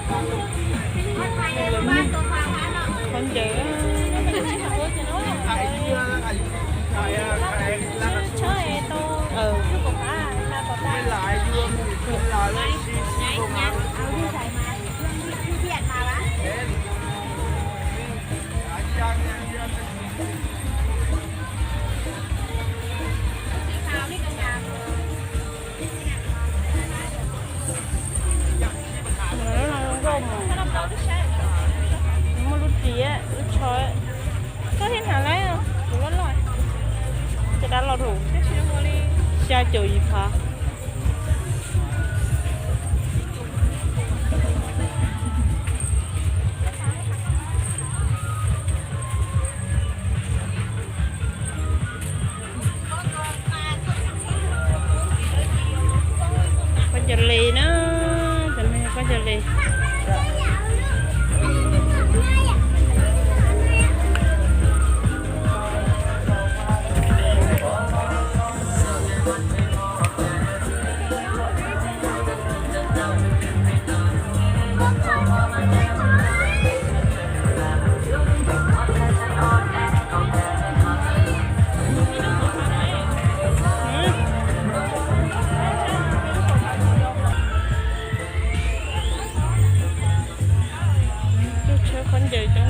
Qhov ncauj. Nkauj mas muaj lub riam lub tsho. Koj thiaj hnav lawm, kuv loj loj. Caj dab loj dhau. Xya caum yim phav. Khaub ncaws li na, cov no yog khaub ncaws li. Tshawb khaub ncaws coob.